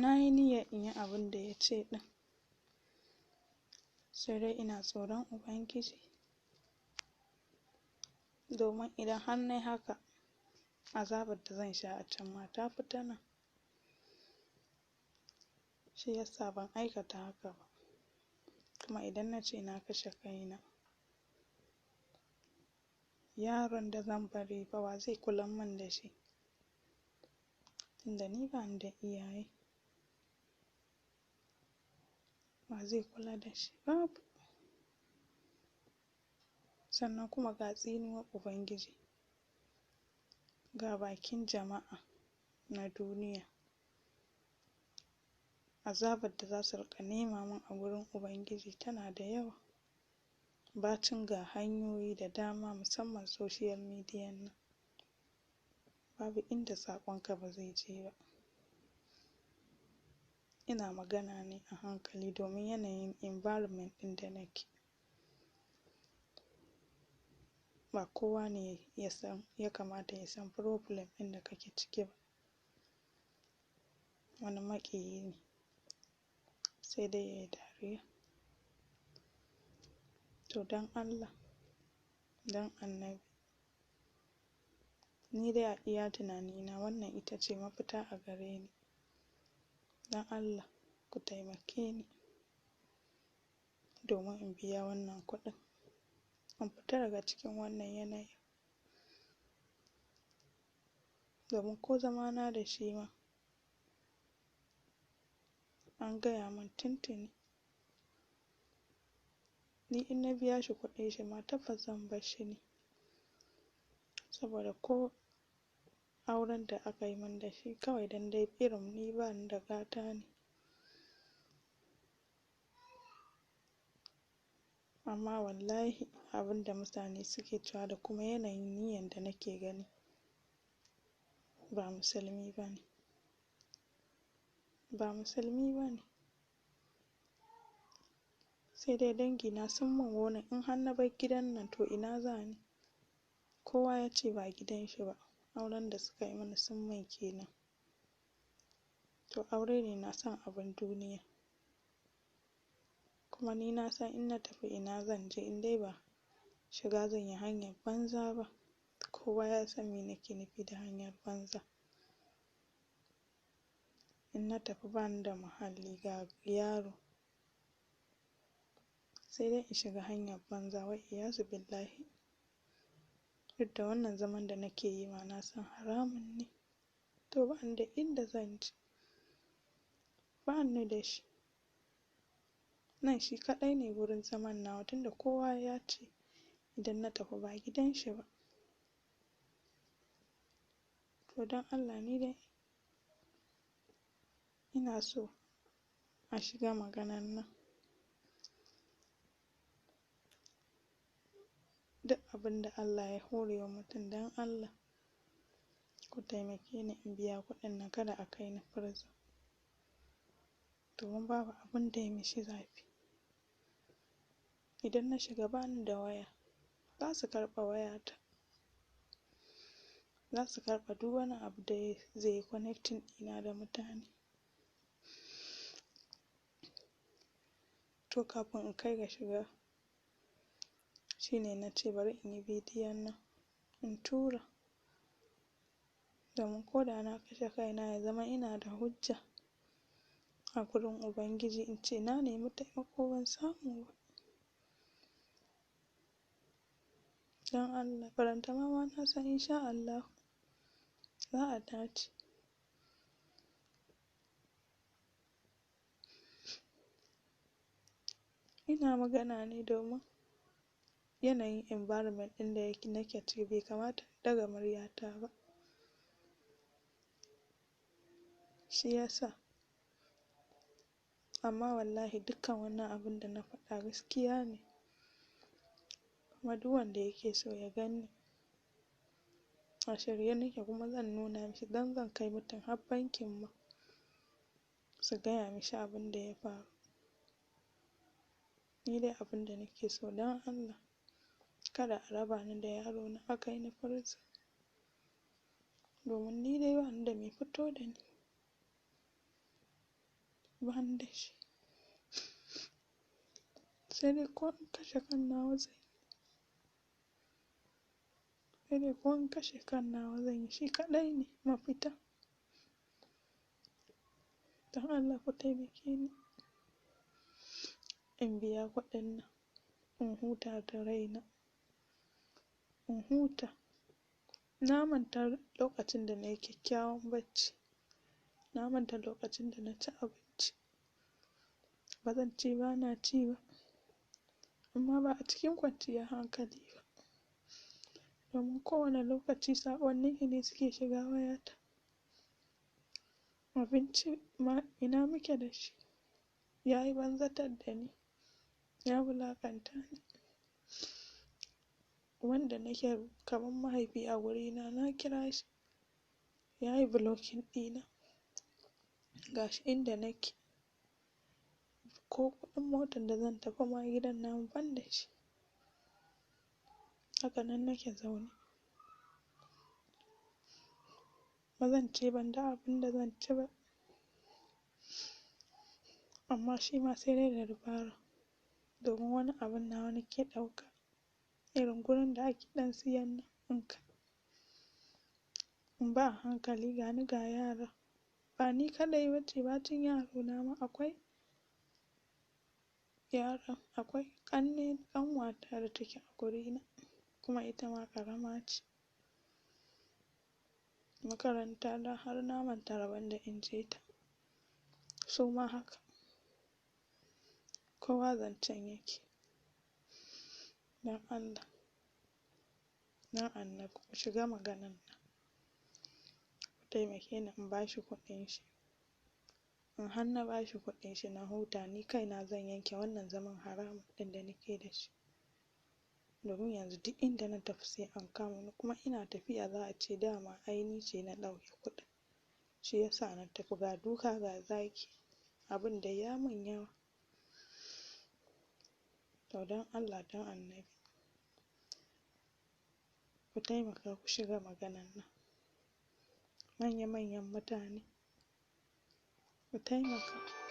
Na yi niyyar in yi abin da ya ce ɗin, sai dai ina tsoron Ubangiji. Domin idan har na yi haka, azabar da zan sha a can ma ta fi ta nan. Shi ya sa ban aikata haka ba. Kuma idan na ce na kashe kaina, yaron da zan bari fa wa zai kula min da shi? Tunda ni bani da iyaye. Wa zai kula da shi? Babu. Sannan kuma ga tsinuwar Ubangiji, ga bakin jama'a na duniya. Azabar da za su riƙa nema min a gurin Ubangiji tana da yawa. Bacin ga hanyoyi da dama, musamman social media nan. Babu inda saƙonka ba zai je ba. Ina magana ne a hankali domin yanayin environment ɗin da nake. Ba kowa ne ya san, ya kamata ya san problem ɗin da kake ciki ba. Wani maƙiyi ne, sai dai ya yi dariya. To don Allah, don Annabi, ni dai a iya tunanina wannan ita ce mafita a gare ni. Don Allah ku taimake ni domin in biya wannan kuɗin, in fita daga cikin wannan yanayin. Domin ko zamana da shi ma, an gaya min tuntuni. Ni in na biya shi kuɗin shi ma tabbas zan bar shi ne. Saboda ko auren da aka yi min da shi kawai dan dai irin ni bani da gata ne. Amma wallahi abin da mutane suke cewa da kuma yanayin niyyar da nake gani, ba musulmi ba ne. Ba musulmi ba ne. Sai dai dangina sun min warning in har na bar gidan nan to ina za ni? Kowa ya ce ba gidan shi ba. Auren da suka yi mini sun min kenan. To aure ne na son abin duniya. Kuma ni na san in na tafi ina zan je, in dai ba shiga zan yi hanyar banza ba. Kowa ya san me nake nufi da hanyar banza. In na tafi bani da muhalli, ga yaro, sai dai in shiga hanyar banza, wai iyazu billahi. Duk da wannan zaman da nake yi ma na san haramun ne. To bani da inda zan je. Bani da shi. Nan shi kaɗai ne wurin zaman nawa, tunda kowa ya ce idan na tafi ba gidan shi ba. To don Allah ni dai ina so a shiga maganan nan. Duk abin da Allah ya hore wa mutum, don Allah ku taimake ni in biya kuɗin nan, kada a kai ni prison. Domin babu abin da ya mishi zafi. Idan na shiga bani da waya, za su karɓa wayata. Za su karɓa duk wani abu da zai yi connecting ɗina da mutane. To kafin in kai ga shiga, shine na ce bari in yi bidiyon nan in tura. Domin ko da na kashe kaina ya zama ina da hujja a gurin Ubangiji in ce na nemi taimako ban samu ba. Don Allah, farantama ma na san in sha Allahu za a dace. Ina magana ne domin yanayin environment ɗin da nake ciki bai kamata in ɗaga muryata ba. Shi ya sa. Amma wallahi dukkan wannan abun da na faɗa gaskiya ne. Kuma duk wanda yake so ya ganni, a shirye nake, kuma zan nuna mishi, don zan kai mutum har bankin ma su gaya mishi abin da ya faru. Ni dai abin da nake so, don Allah kada a raba ni da yarona a kai ni prison. Domin ni dai bani da mai fito da ni. Bani da shi. Sai dai ko in kashe kan nawa zan yi. Sai dai ko in kashe kan nawa zan yi, shi kaɗai ne mafita. Don Allah ku taimake ni in biya kuɗin nan, in huta da raina, in huta. Na manta lokacin da na yi kyakkyawan bacci, na manta lokacin da na ci abinci. Ba zan ce ba na ci ba, amma ba a cikin kwanciyar hankali ba. Domin kowane lokaci saƙonnin shi ne suke shiga wayata. Abinci ma ina muke da shi? Ya yi banzatar da ni, ya wulaƙanta ni. Wanda nake kamar mahaifi a wurina, na kira shi, ya yi blocking ɗina. Gashi inda nake, ko kuɗin motar da zan tafi ma gidan namu ban da shi. Haka nan nake zaune. Ba zan ce ban da abin da zan ci ba, amma shi ma sai dai da dabara. Domin wani abun nawa nake ɗauka, irin gurin da ake ɗan siyan nan in kai. In ba a hankali, gani ga yara. Ba ni kaɗai ba ce, bacin yarona ma akwai yara, akwai ƙanne ƙanwata da take a gurina, kuma ita ma ƙarama ce. Makaranta na har na manta rabon da in je ta. Su ma haka. Kowa zancen yake. Don Allah, don annabi ku shiga maganan nan. Ku taimake ni in bashi kuɗin shi. In har na bashi kuɗin shi na huta, ni kaina zan yanke wannan zaman haramun ɗin da nake da shi. Domin yanzu duk inda na tafi sai an kama ni, kuma ina tafiya za a ce dama ai ni ce na ɗauki kuɗin. Shi ya sa na tafi, ga duka ga zagi. Abin da ya mun yawa. To don Allah, don annabi ku taimaka ku shiga maganan nan. Manya manyan mutane, ku taimaka.